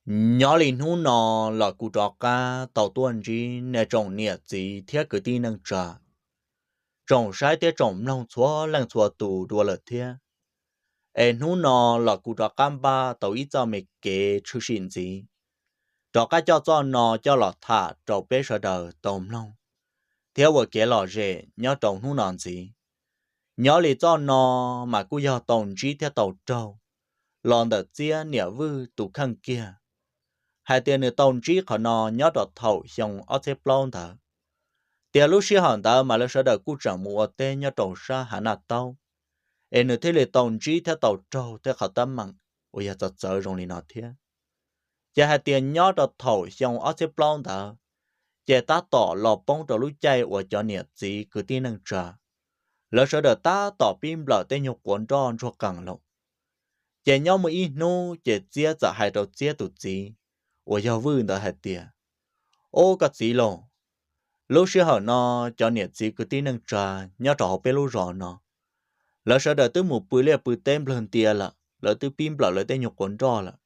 Nyob li hnub no los kuv rov qab tau tuaj ntsib nej tsoom niam txiv thiab kwv tij neej tsa, tsoom saib thiab tsoom mloog txhua leej txhua tus dua lawm thiab. Es hnub no los kuv rov qab npaj tau ib txoj me kev tshwm sim ntxiv, rov qab coj txoj no coj los tham rau peb sawv daws tau mloog thiab ua kev lom zem nyob rau hnub no ntxiv. Nyob li txoj no mas kuj yog tau ntsib thiab tau raug los ntawm Txiab niam Vwj tus kheej kiag, hais tias nws tau ntsib qhov no nyob rau thaum xyoo ob txhiab plaub ntawd, tias lub sij hawm ntawd mas lawv sawv daws kuj tseem mus ua teb nyob rau sab hav Naj Taub, es nws thiaj li tau ntsib thiab tau raug tej qhov teeb meem uas yog txawv txawv zoo li no thiab. Ces hais tias nyob rau thaum xyoo ob txhiab plaub ntawd, ces tab tom los poob rau lub caij uas cov niam txiv kwv tij neej tsa, lawv sawv daws tab tom pib nplawm tej nyuag quav nroj ntsuag qees lawm. Ces nyob muaj ib hnub ces Txiab txawm hais rau Txiab tus txiv uas yog Vwj ntawd hais tias, Ub koj txiv lauj, lub sij hawm no cov niam txiv kwv tij neej tsa nyob rau hauv peb lub zos no, lawv sawv daws twb mus pw liaj pw teb nplawg ntia lawm, lawv twb pib nplawm lawv tej nyuag quav nroj lawm.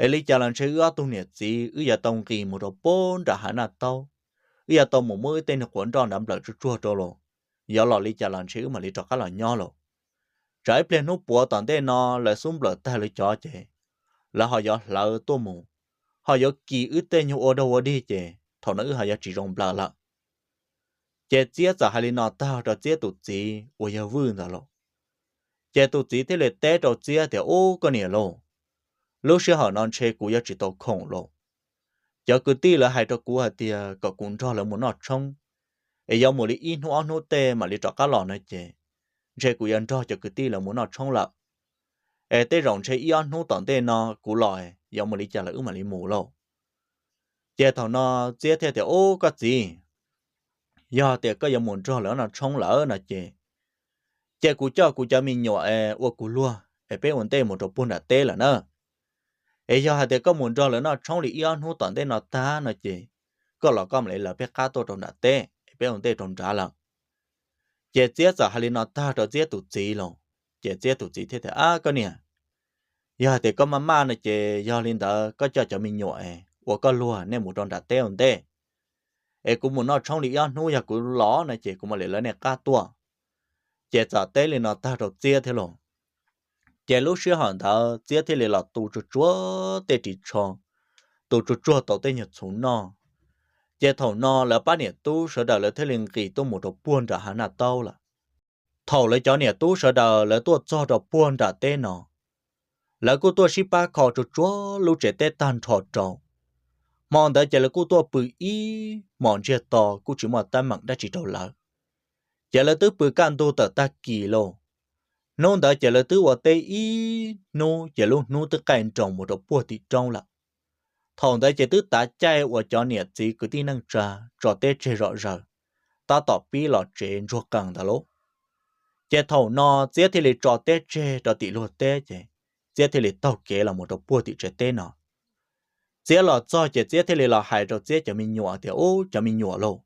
Es li cas los ntshe wb ob tug niam txiv wb yuav tau nqis mus rau puag nram hav Naj Taub, wb yuav tau mus muab wb tej nyuag quav nroj nrad nplawm tsuag tsuag rau los, yuav los li cas los ntshe wb mam li rov qab los nyob lauj. Tsam ib pliag hnub puav tom ntej no lawv xub nplawm tag lawv cov ces lawv ho yuav hlawv tuaj mus, ho yuav kis wb tej nyuag ua dog ua dig ces thaum no wb ho yuav tsis zoo nplawm lawm. Ces Txiab txawm hais li no tag rau Txiab tus txiv uas yog Vwj ntawd lauj. Ces tus txiv thiaj li teb rau Txiab tias, Ub koj niam lauj, lub sij hawm no ntshe kuv yuav tsis tau khoom lauj. Cov kwv tij lawv hais rau kuv hais tias kom kuv nrog lawv mus noj tshoob, es yuav mus li ib hnub ob hnub tej mam li rov qab los no ces ntshe kuv yuav nrog cov kwv tij lawv mus noj tshoob lawm. Es tej zaum ntshe ib ob hnub tom ntej no kuv los yuav mus li cas lawm wb mam li mus lauj. Ces thaum no Txiab thiaj tias, Ub koj txiv, yog tias koj yuav mus nrog lawv noj tshoob lawm no ces, ces kuv coj kuv cov me nyuam es ua kuv luag es peb ua ntej mus rau puag nram teb lawm na. Es yog hais tias koj mus nrog lawv noj tshoob li ib ob hnub tom ntej no tag no ces, koj los koj mam li lawv peb qab tuaj rau nram teb es peb ua ntej rau nrad lawm. Ces Txiab txawm hais li no tag rau Txiab tus txiv lauj. Ces Txiab tus txiv thiaj tias, Ab koj niam, yog hais tias koj maj maj no ces yog li ntawd koj coj cov me nyuam es ua koj luag nej mus rau nram teb ua ntej, es kuv mus noj tshoob li ib ob hnub yog kuv los no ces kuv mam li lawv nej qab tuaj. Ces txawm teb li no tag rau Txiab thiab lauj. Ces lub sij hawm ntawd Txiab thiaj li los tu tsuag tsuag tej ris tsho, tu tsuag tsuag tau tej nyuag txhuv noj. Ces thaum no lawv pab niam tub sawv daws lawv thiaj li nqis tuaj mus rau puag nram hav Naj Taub lawm. Thaum lawv cov niam tub sawv daws lawv tuaj txog rau puag nram teb no, lawv kuj tuaj sib pab kho tsuag tsuag lub tsev teb tag nrho rau. Hmo ntawd ces lawv kuj tuaj pw ib hmos ntsiag to kuj tsis muaj teeb meem dab tsi rau lawv. Ces lawv twb pw kaj ntug tawm tag kis lauj. Hnub ntawd ces lawv twb ua teb ib hnub ces lub hnub twb qaij nroos mus rau puag tim roob lawm. Thaum ntawd ces twb tav caij uas cov niam txiv kwv tij neej tsa tso teb tseg zom zaws, tab tom pib los tsev ntsuag qees ntawd lauj. Ces thaum no Txiab thiaj li tso teb tseg rau tim luag teb ces Txiab thiaj li taug kev los mus rau puag tim tsev teb no. Txiab los txog ces Txiab thiaj li los hais rau Txiab cov me nyuam tias, Ub cov me nyuam lauj,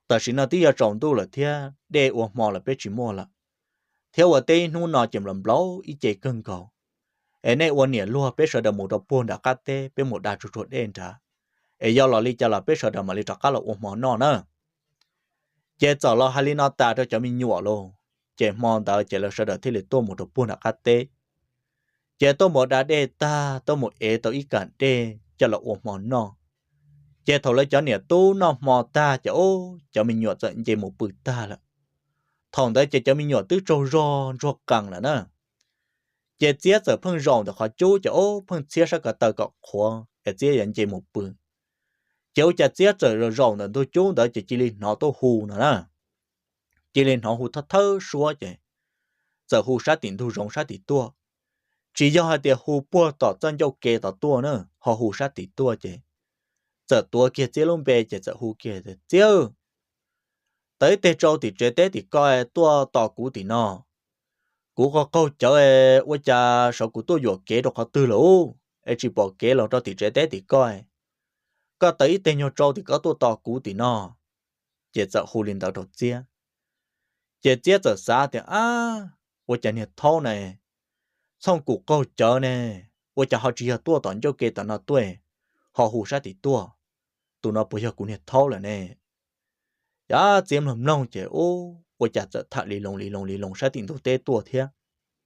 tam sim no twb yuav tsaus ntuj lawm thiab dej ua hmo los peb tsis muaj lawm, thiab ua teb ib hnub no ces nplaum nplaum ib ce kawg nkaus. Es nej ua niam luag peb sawv daws mus rau puag nram qab teb peb mus da tsuag tsuag dej nrad, es yog los li cas los peb sawv daws mam li rov qab los ua hmo noj na. Ces txawm los hais li no tas rau cov me nyuam lauj. Ces hmo ntawd ces lawv sawv daws thiaj li tuaj mus rau puag nram qab teb. Ces tuaj mus da dej tag tuaj mus ev tau ib kam dej coj los ua hmo noj. Ces thaum lawv cov niam tub noj hmo tag ces ub cov me nyuam txawm nce mus pw tag lawm. Thaum ntawd ces cov me nyuam twb tsaug zog ntsuag qees lawm na. Ces Txiab txawm pheej zaum ntawm qhov cub ces ub pheej txhiab sab ko taw kom qhuav es Txiab yuav nce mus pw. Ces ua cas Txiab txawm zaum ntawm ntug cub ntawd ces cia li hnov tuaj hu no na. Cia li hnov hu thawj thawj suab ces txawm hu sab tim ntug zoov sab tim tuaj. Tsis yog hais tias hu puag tom txoj ncauj ke tom tuaj na, ho hu sab tim tuaj ces txawm tuav kiag Txiab lub npe ces txawm hu kiag tias, Txiab, tawm ib teg tsau tim tsev teb tim ko tuaj tos kuv tim no. Kuv qaug qaug cawv, ua cas saum kuv tuaj yuam kev rau qhov twg lawm es tsis pom kev los rau tim tsev teb tim ko. Koj tawm ib teg nyuag tsau tim ko tuaj tos kuv tim no. Ces txawm hu li ntawd rau Txiab. Ces Txiab txawm xav tias, Ab, ua cas niag thaub ne, txhooj kuv qaug cawv ne, ua cas ho tsis yog tuaj tom ncauj ke tom no tuaj, ho hu sab tid tuaj? Tus no puas yog kuv niag thaub lawm ne? Ces Txiab mloog mloog ces ua cas txawm tham li loo li loo li loo sab tim ntug teb tuaj thiab,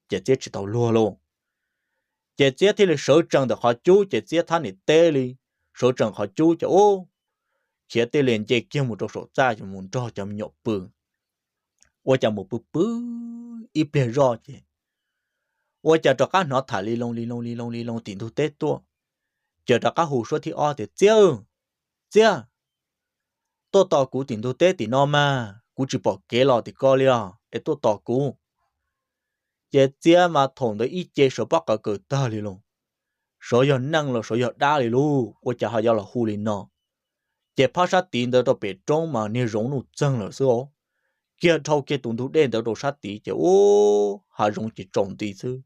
ces Txiab tsis tau luag lauj. Ces Txiab thiaj li sawv tsees ntawm qhov cub ces Txiab thab niam teb li, sawv tsees qhov cub ces ub, khiav tij li nce kiag mus rau saum txaj ces mus nrog cov me nyuam pw. Ua cas mus pw pw ib pliag zoj ces ua cas rov qab hnov tham li loo li loo li loo li loo tim ntug teb tuaj. Ces rov qab hu suab thib ob tias, Txiab, Txiab, tuaj tos kuv tim ntug teb tim no mas, kuv tsis pom kev los tim ko li os, es tuaj tos kuv. Ces Txiab mas thaum ntawd ib ce sawv pob qaws kawg tag li lauj, sawv yog neeg los sawv yog dab li lauj, ua cas ho yuav los hu li no. Ces phab sab tid ntawd rau pem roob mas niag zoov nuj txeeg lawm xwb os. Kiag dhau kiag tus ntug dej ntawd rau sab tid ces ub, hav zoov ces tsaus nti xwb.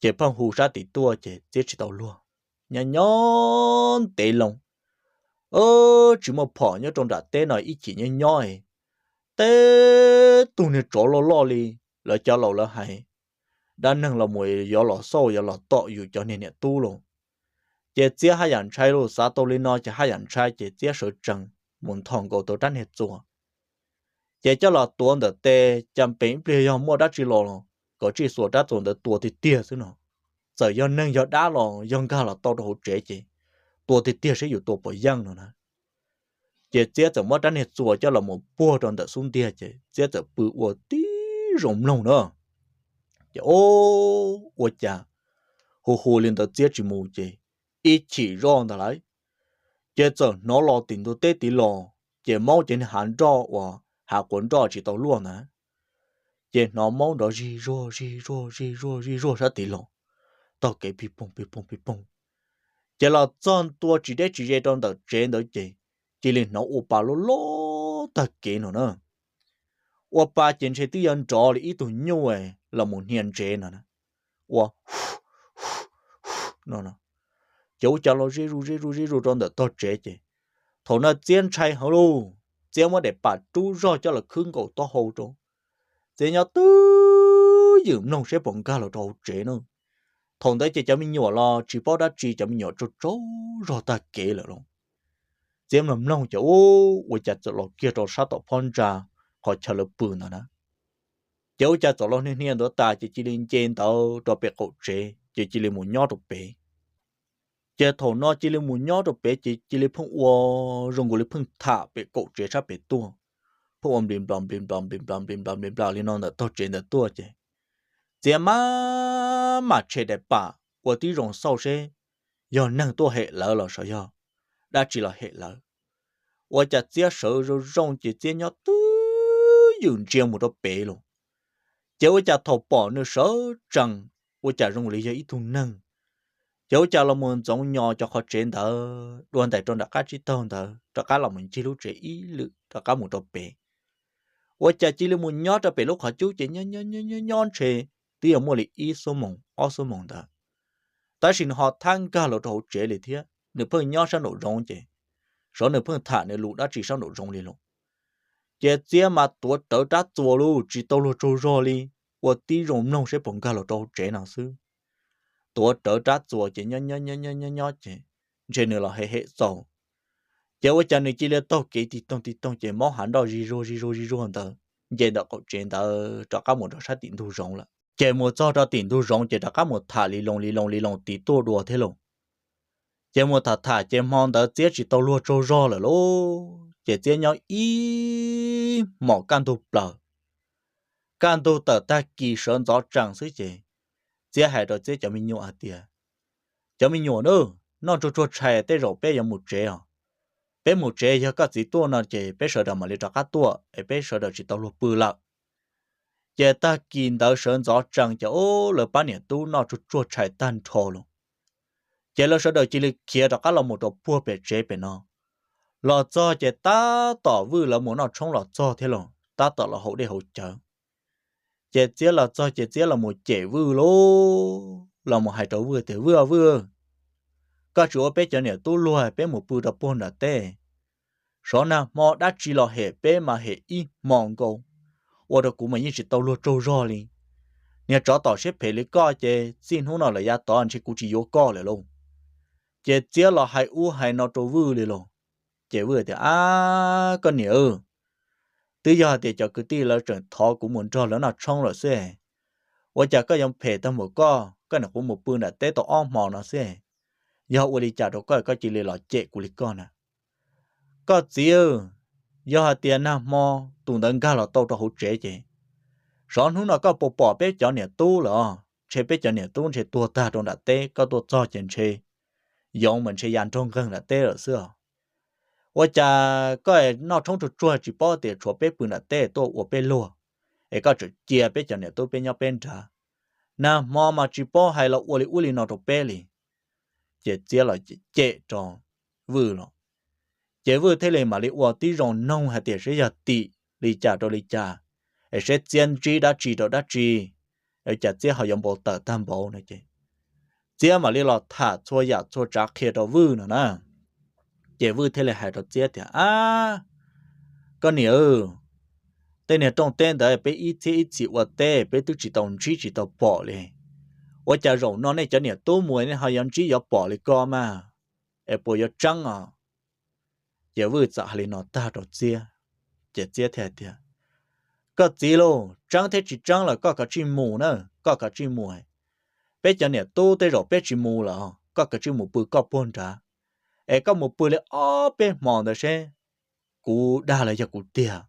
Ces pheej hu sab tid tuaj ces Txiab tsis tau luag, nyob nyob ntev loo, tsis muaj phom nyob rau nram teb no ib chim nyob nyob, teb tug niag tsov loj loj li lawv cov laus lawv hais, dab neeg los mus yuav los xauj yuav los tom yus cov niag niam tub lauj. Ces Txiab haj yam ntshai lauj, xav tau li no ces haj yam ntshai ces Txiab sawv tsees mus nthos nkaus tau rab niag txuas. Ces coj los tuav ntawm tes, cas pem ib pliag yog muaj dab tsi los los kom tsij xuas rab txuas ntawd tua tiag tiag xwb no. Txawm yog neeg yog dab los yog nkag los tau rau hauv tsev ces tua tiag tiag seb yus tua puas yeej no na. Ces Txiab txawm muab rab niag txuas coj los mus puag rau ntawm xub ntiag ces Txiab txawm pw ua tib zoo mloog na. Ces ua cas hu hu li ntawd Txiab tsis mus ces ib chim zoj ntag lauj, ces txawm hnov los tim ntug teb tid los, ces maub cov niag hav nroj uas hav quav nroj tsis tau luaj ntawd, ces hnov maub nrov zig zuag zig zuag zig zuag zig zuag sab tid los, taug kev pig poog pig poog pig poog. Ces los txog ntua tsis deb tsis ze rau ntawm tsev ntawd ces cia li hnov ua pa loj loj tag kev no na. Ua pa ces ntshe twb yuav nrov li ib tug nyuj los mus hnia ntsev no na. Ua no, ces ua cas los ze zuj ze zuj ze zuj rau ntawm tog tsev ces thaum no Txiab ntshai heev lauj, Txiab muab daim pam rub zog coj los khwb nkaus taub hau rau. Txiab nyob twj ywm mloog seb puas nkag los rau hauv tsev na. Thaum ntawd ces cov me nyuam los tsis paub dab tsi, cov me nyuam tsaug tsaug zog tag kev lawm lauj. Txiab mloog mloog ces ua cas txawm los kiag rau sab tom phab ntsa qhov chaw lawv pw ntawd na. Ces ua cas txawm los hnia hnia ntawd tas ces cia li nce ntawd rau pem qaum tsev ces cia li mus nyob rau pem. Ces thaum no cia li mus nyob rau pem ces cia li pheej ua zoo nkaus li pheej tham pem qaum tsev sab pem tuaj, pheej ua nplis nplos nplis nplos nplis nplos nplis nplos nplis nplos li no ntawm tog tsev ntawd tuaj ces Txiab maj mam tshem daim pam ua tib zoo xauj seb yog neeg tuaj hem lawv los xyov yog dab tsi los hem lawv. Ua cas Txiab sawv zoo zoo ces Txiab nyob twj ywm ntsia mus rau pem los, ces ua cas thaum pom nws sawv tsees ua cas zoo li yog ib tug neeg. Ces ua cas los mus ntxoov nyo cov qhov tsev ntawd dua ntais rau nram qab tsib taug ntawd rov qab los mus ncig lub tsev ib lwm rov qab mus rau pem. Ua cas cia li mus nyob rau pem lub qhov cub ces nyob nyob nyob ntshe twb yuav muaj li ib xuab moos ob xuab moos ntawd. Tab sis nws ho thab nkag los rau hauv tsev li thiab, nws pheej nyob sab nraum zoov ces xyov nws pheej tham nws lus dab tsi sab nraum zoov li los. Ces Txiab mas tuav rawv rab txuas lug tsis tau luag tsaug zog li, ua tib zoo mloog seb puas nkag los rau hauv tsev no xwb. Tuav rawv rab txuas ces nyob nyob nyob nyob ces ntshe nws los hem hem txaus. Ces ua cas nws cia li taug kev tig toog tig toog ces maub hav nroj zig zuag zig zuag zig zuag ntawd nce ntawm qaum tsev ntawd rov qab mus rau sab tim ntug zoov lawm. Ces mus txog rau tim ntug zoov ces rov qab mus tham li loo li loo li loo tid tuaj dua thiab lauj. Ces mus tham tham ces hmo ntawd Txiab tsis tau luag tsaug zog lawm lauj, ces Txiab nyob ib hmos kaj ntug plaws. Kaj ntug tawm tag kis sawv ntxov tsees xwb ces Txiab hais rau Txiab cov me nyuam hais tias, Cov me nyuam na, noj tsuag tsuag tshais tej zaum peb yuav mus tsev os. Peb mus tsev yog koj txiv tuaj no ces peb sawv daws mam li rov qab tuaj es peb sawv daws tsis tau luag pw lawm. Ces tag kis ntawd sawv ntxov tsees ces ub lawv pab niam tub noj tsuag tsuag tshais tag nrho los, ces lawv sawv daws cia li khiav rov qab los mus rau puag pem tsev pem no. Los txog ces tab tom Vwj lawv mus noj tshoob los txog thiab los tab tom los haus dej haus cawv. Ces Txiab los txog ces Txiab los mus cem Vwj lauj, los mus hais rau Vwj tias, Vwj, Vwj, koj tsis ua peb cov niam tub luag peb mus pw rau puag nram teb. Xyov nag hmo dab tsi los hem peb mas hem ib hmo nkaus, ua rau kuv mas yeej tsis tau luag tsaug zog li. Niag tsov tom siab phem li koj ces txij hnub no lawm yav tod ntshe kuv tsis yuav koj lawm lauj. Ces Txiab los hais ub hais no rau Vwj li lauj. Ces Vwj tias, Ab, koj niam, twb yog hais tias cov kwv tij lawv tseem thov kuv mus nrog lawv noj tshoob lawm xwb. Ua cas koj yuav phem tag npaum koj, koj niam qhuav mus pw nram teb tau ob hmo no xwb. Yog ua li cas rau koj, koj cia li los cem kuv li koj na? Koj txiv, yog hais tias nag hmo tus ntawd nkag los tau rau hauv tsev ces, xyov hnub no koj puas pom peb cov niam tub lawm os. Ntshe peb cov niam tub ntshe tuag tag rau nram teb, koj tuaj txog ces ntshe yoov mas ntshe ya nraug nqeeg nram teb lawm xwb os. Ua cas koj noj tshoob tsuag tsuag tsis paub tias tshuav peb pw nram teb tuaj ua peb luag, es koj tseem cia peb cov niam tub peb nyob peb nrad. Nag hmo mas tsis paub hais los ua li ub li no rau peb li. Ces Txiab los cem rau Vwj los, ces Vwj thiaj li mam li ua tib zoo noog hais tias seb yog tim li cas rau li cas, es seb Txiab ntsib dab tsi rau dab tsi, es cas Txiab ho yuav npau taws tag npaum no ces Txiab mam li los tham txhua yam txhua tsav qhia rau Vwj no na. Ces Vwj thiaj li hais rau Txiab tias, Ab, koj niam, tej niag rooj teb ntawd peb ib txhiab ib txhis ua teb peb twb tsis tau ntsib tsis tau pom li. Ua cas zaum no nej cov niam tub mus nej ho yuav ntsib yuav pom li ko mas, es puas yuav tseeb os? Ces Vwj txawm hais li no tag rau Txiab, ces Txiab thiaj hais tias, Koj txiv lauj, tseeb thiab tsis tseeb los koj kav tsij mus na, koj kav tsij mus. Peb cov niam tub tej zaum peb tsis mus lawm, koj kav tsij mus pw koj puag nrad, es koj mus pw li ob peb hmo ntawd seb kuv dag los yog kuv tiag.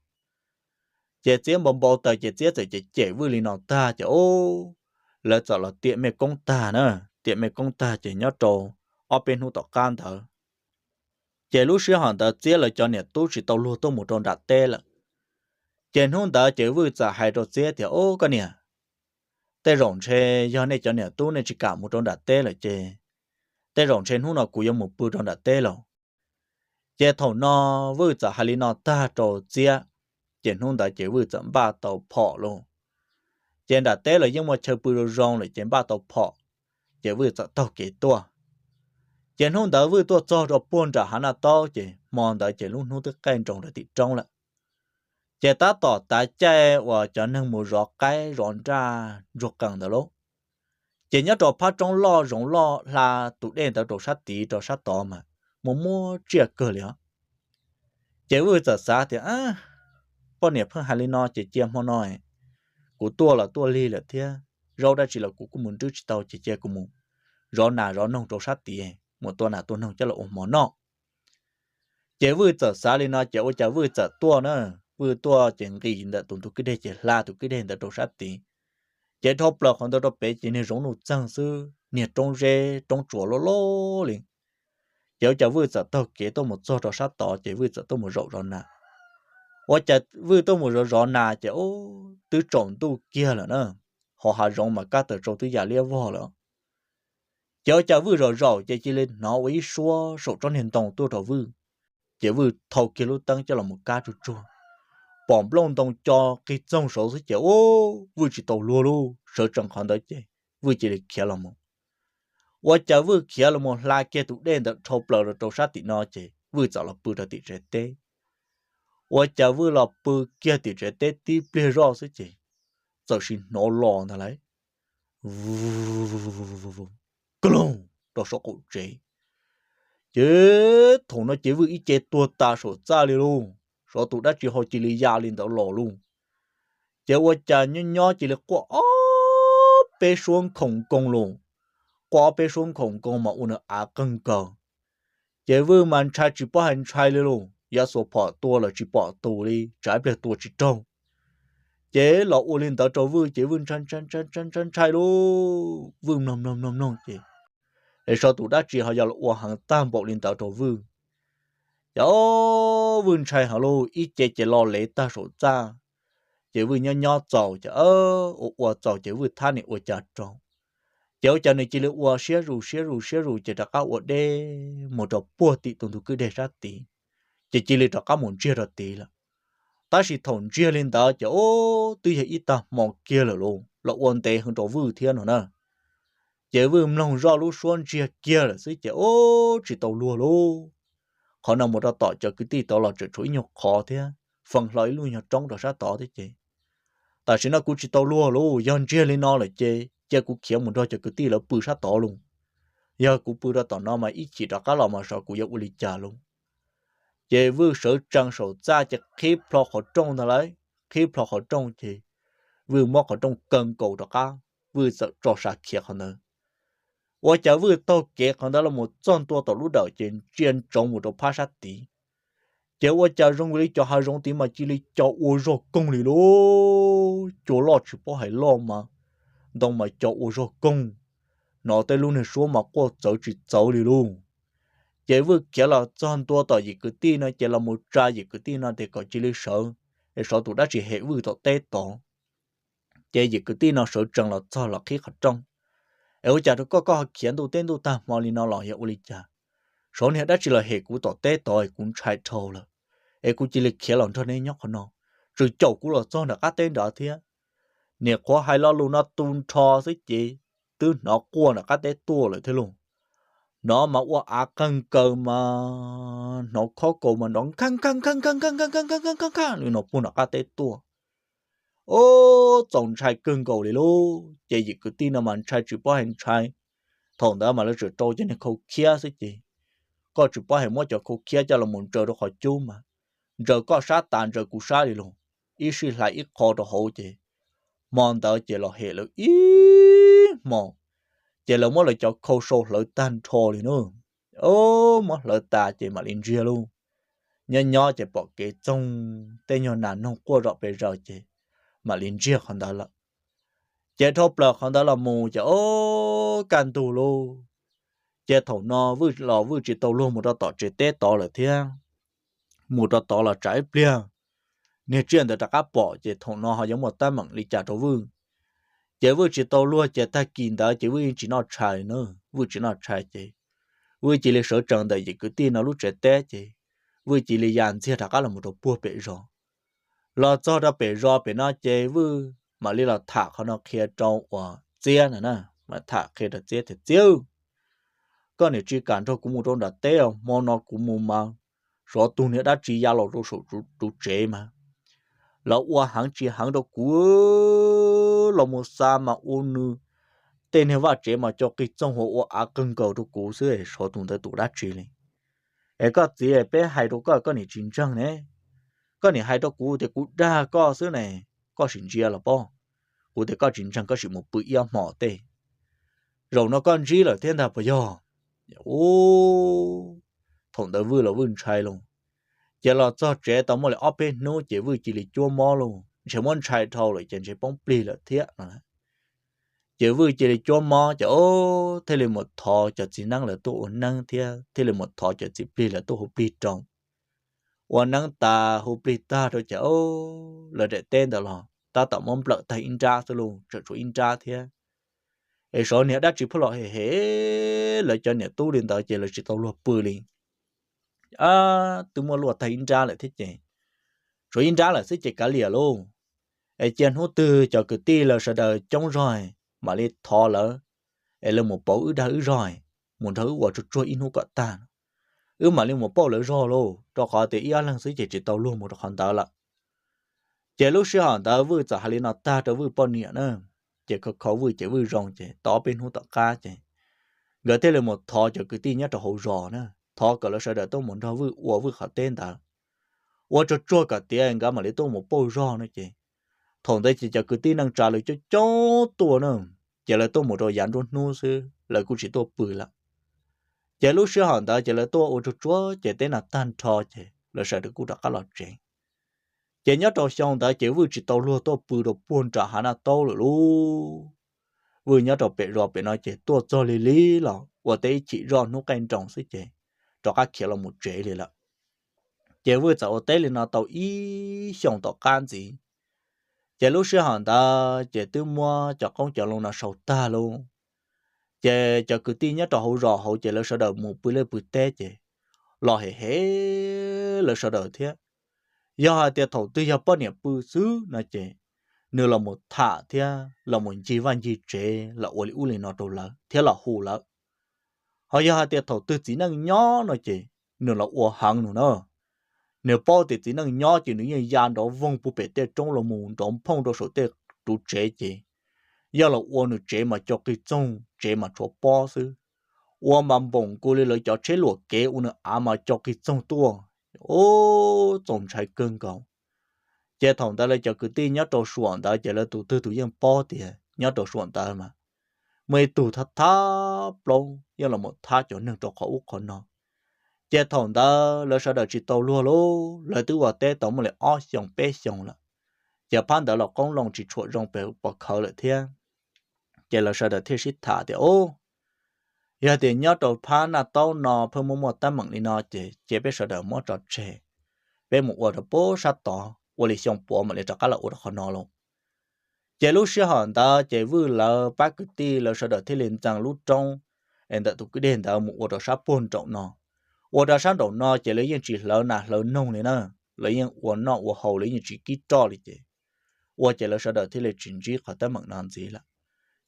Ces Txiab npau npau taws ces Txiab txawm cem cem Vwj li no tag ces, lawv txawm los tiam mej koob tag na, tiam mej koob tag ces nyob rau ob peb hnub tom qab ntawd, ces lub sij hawm ntawd Txiab lawv cov niam tub tsis tau luag tuaj mus rau nram teb lawm. Ces hnub ntawd ces Vwj txawm hais rau Txiab tias, Ub, koj niam, tej zaum ntshe yog nej cov niam tub nej tsis kam mus rau nram teb lawm ces tej zaum ntshe hnub no kuv yuav mus pw rau nram teb lauj. Ces thaum no Vwj txawm hais li no tag rau Txiab, ces hnub ntawd ces Vwj txawm npaj tau phom lauj. Ces nram teb los yeej muaj chaw pw zoo zoo lawm ces npaj tau phom, ces Vwj txawm taug kev tuaj. Ces hnub ntawd Vwj tuaj txog rau puag nram hav Naj Taub ces hmo ntawd ces lub hnub twb qaij nroos rau tim roob lawm. Ces tab tom tav caij uas cov neeg mus zov qaib zov nraj ntsuag qees ntawd lauj. Ces nyob rau phab roob loj zoov loj hla tus dej ntawd rau sab tid rau sab tod mas muaj muaj tsiaj kawg li os. Ces Vwj txawm xav tias, Poj niam pheej hais li no ces cia hmo no kuv tuaj los tuaj lig lawm thiab, zaub dab tsi los kuv kuj mus nrwb tsis tau ces cia kuv mus zov nas zov noog rau sab tid, mus tua nas tua noog coj los ua hmo noj. Ces Vwj txawm xav li no ces ua cas Vwj txawm tuaj na. Vwj tuaj ces nqis ntawm tus ntug kwj deg ces hla tus kwj deg ntawd rau sab tid. Ces dhau plaws qhov ntawd rau pem ces niag zoov nuj txeeg xwb, niag roob zeb roob tsuas loj loj li. Ces ua cas Vwj txawm taug kev tuaj mus txog rau sab tod ces Vwj txawm tuaj mus zaum zov nas. Ua cas Vwj tuaj mus zov zov nas ces twb tsaus ntuj kiag lawm na, hos hav zoov mas kab taws tsau twb ya liab vog lawm. Ces ua cas Vwj zaum zaum ces cia li hnov ua ib suab saum tsob niag ntoo tuaj rau Vwj. Ces Vwj thau kiag lub teeb coj los mus kab tsuag tsuag, pom nplooj ntoo co qig txoog saud xwb ces, Ub, Vwj tsis tau luag lauj, sawv tsees qhov ntawd ces Vwj cia li khiav los mus. Ua cas Vwj khiav los mus hla kiag tus dej ntawd dhau plaws rau sab tim no ces Vwj txawm los pw rau tim tsev teb. Ua cas Vwj los pw kiag tim tsev teb tib pliag zoj xwb ces txawm sim hnov los ntag lauj, kaloog rau saum qaum tsev. Ces thaum no ces Vwj ib ce tuag tas saum txaj li lauj, xyov tus dab tsi ho cia li ya li ntawd los lauj. Ces ua cas nyob nyob cia li quaj ob peb suab nkhoos nkoos lauj, quaj ob peb suab nkhoos nkoos mas ua nws av qeeg nkaus. Ces Vwj mas ntshai tsis paub hais ntshai li lauj, yav xuas phom tua los tsis pom tus li, tsam ib pliag tua tsis raug. Ces los ua li ntawd rau Vwj ces Vwj ntshai ntshai ntshai lauj, Vwj mloog mloog mloog mloog ces, es xyov tus dab tsi ho yog los ua heev tag npaum li ntawd rau Vwj. Ces Vwj ntshai heev lauj, ib ce ces lo lev tag saum txaj. Ces Vwj nyob nyob txaus ces ua ua txaus ces Vwj thab niam ua cas rau. Ces ua cas nws cia li ua siab zus siab zus siab zus ces rov qab ua deb mus rau puag tim tus ntug kwj deg sab tid, ces cia li rov qab mus ntsiag rau tid lawm. Tab sis thaum ntsiag li ntawd ces ub twb yog ib tag hmo kiag lawm lauj, los ua ntev heev rau Vwj thiab no na. Ces Vwj mloog zoj lub suab ntsiag kiag lawm xwb ces ub tsis tau luag lauj. Qhov no mus rau tom cov kwv tij tod los tseem tshuav ib nyuag qhov thiab, feem hlo ib lub nyuag roob rau sab tod thiab ces Tam sim no kuv tsis tau luag lauj, yog ntsiag li no lawm ces cia kuv khiav mus nrog cov kwv tij lawv pw sab tod lauj. Yog kuv pw rau tom no mas ib chim rov qab los mas xyov kuv yuav ua li cas lauj. Ces Vwj sawv tsees saum txaj ces qhib plho qhov rooj ntag lauj, qhib plho qhov rooj ces Vwj muab qhov rooj kaw nkaus rov qab, Vwj txawm tso sa khiav qhov ntawd. Ua cas Vwj taug kev qhov ntawd los mus txog ntua tom lub dawm ces ntsia ntsoov mus rau phab sab tid. Ces ua cas zoo li cov hav zoov tid mas cia li co ua zog koog li lauj, cua loj tsis paub hais loj mas, ntoo mas co ua zog koog, hnov tej lub niag suab mas quaj txawv tsis txawv li lauj. Ces Vwj khiav los txog ntua tom yim kwv tij no ces los mus tsa yim kwv tij no tias kom cia li sawv, es xyov tus dab tsi hem Vwj tom teb tod. Ces yim kwv tij no sawv tsees los txog los qhib qhov rooj. Es ua cas rau koj, koj ho khiav ntuj teb ntuj tag hmo li no los yog ua li cas? Xyov niag dab tsi los hem kuv tom teb tod es kuv ntshai dhau lawm, es kuv cia li khiav los nrog neb nyob qhov no, tseem caum kuv los txog nram qab teb nrad thiab. Niam qhuav hais lo lus no tu nrho xwb ces twb hnov quaj nram qab teb tuaj lawm thiab lauj. Hnov mas ua av qeeg kaws mas hnov khob kaus mas nrov nkaj nkaj nkaj nkaj nkaj nkaj nkaj nkaj nkaj nkaj li no puag nram qab teb tuaj. Ub, txaus ntshai kawg nkaus li lauj. Ces yim kwv tij no mas ntshai tsis paub hais ntshai. Thaum ntawd mas lawv tseem rau cov niag khau khiab xwb ces koj tsis paub hais muab cov khau khiab coj los mus ntsaws rau qhov cub mas ntsaws koj sab tas ntsaws kuv sab li lauj, ib sij hlais ib qho rau hauv ces hmo ntawd ces los hem lawv ib hmo, ces lawv muab lawv cov khau sau hlawv tag nrho li na. Ub, muab hlawv tas ces mam li ntsiag lauj. Nyob nyob ces pom kev txoog tej nyuag nas noog quaj zom pes zaws ces mam li ntsiag qhov ntawd lawm. Ces dhau plaws qhov ntawd los mus ces ub, kaj ntug lauj. Ces thaum no Vwj los Vwj tsis tau luag mus rau tom tsev teb tod lawm thiab. Mus rau tod los tsam ib pliag niag tsiaj ntawd rov qab pom ces thaum no ho yuav muaj teeb meem li cas rau Vwj. Ces Vwj tsis tau luag ces tag kis ntawd ces Vwj yeej tsis noj tshais na, Vwj tsis noj tshais ces Vwj cia li sawv tsees ntawm yim kwv tij no lub tsev teb ces Vwj cia li ya ntxiag rov qab los mus rau puag pem zos. Los txog rau pem zos pem no ces Vwj mam li los tham qhov no qhia rau uas Txiab no na, mas tham qhia rau Txiab tias, Txiab, koj niam tsis kam nrog kuv mus rau nram teb os, hmo no kuv mus mas xyov tus niag dab tsi ya los rau saum tus tsev mas lawv ua heev tsis heev rau kuv, los mus xa mas ua nws tej niag vaj tsev mas co qig txoog ua av qeeg nkaus rau kuv xwb, xyov tus ntawd tus dab tsi li. Es koj txiv, peb hais rau koj koj niam tsis ntseeg ne. Koj niam hais rau kuv tias kuv dag koj xwb ne, koj sim ntsia los pob. Kuv tias koj tsis ntseeg koj sim mus pw ib ob hmo tej. Zaum no koj ntsib lawm thiab ntag puas yog? Ub, thaum ntawd Vwj los Vwj ntshai lauj. Ces los txog tsev tau muaj li ob peb hnub ces Vwj cia li cuab mob lauj, ntshe muab ntshai dhau lawm ces ntshe poob plig lawm thiab no. Ces Vwj cia li cuab mob ces ub, thiaj li mus thov cov txiv neeb lawv tuaj ua neeb thiab thiaj li mus thov cov txiv plig lawv tuaj hu plig rau. Ua neeb tas hu plig tag rau ces ub, lawv daim teb ntawd los tab tom muab nplawm tag ib nrab xwb lauj, tseem tshuav ib nrab thiab. Es xyov niag dab tsi pheej los hem hem lawv cov niam tub li ntawd ces lawv tsis tau luag pw li. Ab, twb muab luaj tag ib nrab lawm thiab ces tshuav ib nrab lawm xwb ces kav liam lauj. Es cia hnub twg cov kwv tij lawv sawv daws coob zog mam li thov lawv, es lawv mus pauv wb dag wb zog, mus nrog wb ua tsuag tsuag ib hnub kom tag, wb mam li mus pauj lawv zog lauj, rau qhov tias ib ob leeg xwb ces tsis tau luag mus rau qhov ntawd lawm. Ces lub sij hawm ntawd Vwj txawm hais li no tag rau Vwj poj niam na, ces khov khov Vwj ces Vwj zoo ces tau ob peb hnub tom qab ces nkawd thiaj li mus thov cov kwv tij nyob rau hauv zos na, thov kom lawv sawv daws tuaj mus nrog Vwj ua Vwj qhov teb ntawd, ua tsuag tsuag kom tiav nkawd mam li tuaj mus pauj zog no ces thaum ntawd ces cov kwv tij neej tsa lawv coob coob tuaj na, ces lawv tuaj mus rau yav nruab hnub xwb lawv kuj tsis tuaj pw lawm. Ces lub sij hawm ntawd ces lawv tuaj ua tsuag tsuag ces teb no tag nrho ces lawv sawv daws kuj rov qab los tsev. Ces nyob rau xyoo ntawd ces Vwj tsis tau luag tuaj pw rau puag nram hav Naj Taub lawm lauj. Vwj nyob rau pem zos pem no ces tuaj txog lig lig los ua teb ib chim zoj hnub qaij nroos xwb ces rov qab khiav los mus tsev li lawm. Ces Vwj txawm ua teb li no tau ib xyoos tom qab ntxiv. Ces lub sij hawm ntawd ces twb muab cov qoob cov loo no sau tag lauj. Ces cov kwv tij nyob rau hauv zos hauv ces lawv sawv daws mus pw liaj pw teb ces los hem hem lawv sawv daws thiab. Yog hais tias thaum twg yog poj niam pw xwb no ces nws los mus tham thiab los mus ncig vaj ncig tsev los ua li ub li no rau lawv thiab los hu lawv. Ho yog hais tias thaum twg txiv neej nyob no ces nws los ua heev nws na. Nws paub tias txiv neej nyob ces nws yeej ya nrov voog puag pem tej roob los mus nrov phooj rau saum tej ruv tsev ces yog los ua nws tsev mas co qig txoog, tsev mas tshuav pob xwb. Ua mas npoom nkaus li lawv cov tsheb luam kev ua nws av mas co qig txoog tuaj. Ub, txaus ntshai kawg nkaus. Ces thaum ntawd lawv cov kwv tij nyob rau suam ntawd ces lawv tus twg tus yeej paub tias nyob rau suam ntawd mas muaj ib tug thab thab plaub yeej los mus thab cov neeg rau qhov ub qhov no. Ces thaum ntawd lawv sawv daws tsis tau luag lauj, lawv twb ua teb tau muaj li ob xyoos peb xyoos lawm. Ces phab ntawd los qoob loo tsis tshua zoo pes pos khawv lawm thiab. Ces lawv sawv daws thiaj sib tham tias, Ub, yog tias nyob rau phab Naj Taub no pheej muaj muaj teeb meem li no ces cia peb sawv daws muab tso tseg, peb mus ua rau puag sab tod, ua li xyoo puav mam li rov qab los ua rau qhov no lauj. Ces lub sij hawm ntawd ces Vwj lawv pab kwv tij lawv sawv daws thiaj li ntxeev lub roob es ntawm tus kwj deg ntawd mus ua rau sab puag nraum no. Ua rau sab nraum no ces lawv yeej tsis hlawv nas hlawv noog li na, lawv yeej ua noj ua haus, lawv yeej tsis kib roj li ces ua ces lawv sawv daws thiaj li tsis ntsib qhov teeb meem no ntxiv lawm.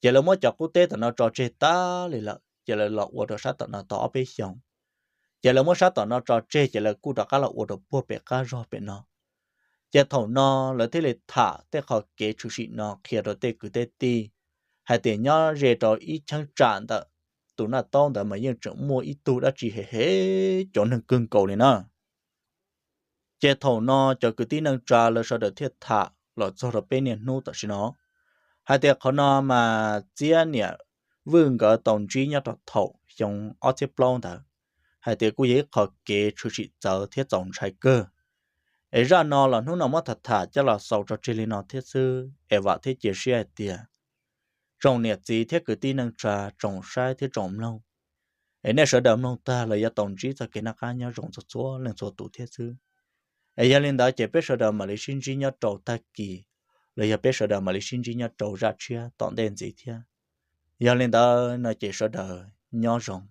Ces lawv muab cov qub teb tom no tso tseg tag li lawm ces lawv los ua rau sab tom no tau ob peb xyoos. Ces lawv muab sab tom no tso tseg ces lawv kuj rov qab los ua rau puag pem qab zog pem no. Ces thaum no lawv thiaj li tham tej qho kev tshwm sim no qhia rau tej kwv tej tij hais tias nyob ze rau ib cheeb tsam ntawm tus Naj Taub ntawd mas yeej tseem muaj ib tug dab tsi hem hem cov neeg kawg nkaus li na. Ces thaum no cov kwv tij neej tsa lawv sawv daws thiaj tham los txog rau peb niaj hnub tam sim no hais tias qhov no mas Txiab niam Vwj nkawd tau ntsib nyob rau thaum xyoo ob txhiab plaub ntawd, hais tias kuj yog ib qho kev tshwm sim txawv thiab txaus ntshai kawg. Es zaj no los hnub no muab tham tham coj los xaus tso tseg li no thiab xwb es vam thiab cia siab hais tias tsoom niam txiv thiab kwv tij neej tsa tsoom saib thiab tsoom mloog, es nej sawv daws mloog tag los yuav tau ntsib txoj kev noj qab nyob zoo txhua txhua leej txhua tus thiab xwb. Es yog li ntawd ces peb sawv daws mam li sib ntsib nyob rau tag kis, los yog peb sawv daws mam li sib ntsib nyob rau zaj tshiab tom ntej ntxiv thiab. Yog li ntawd no ces sawv daws nyob zoo.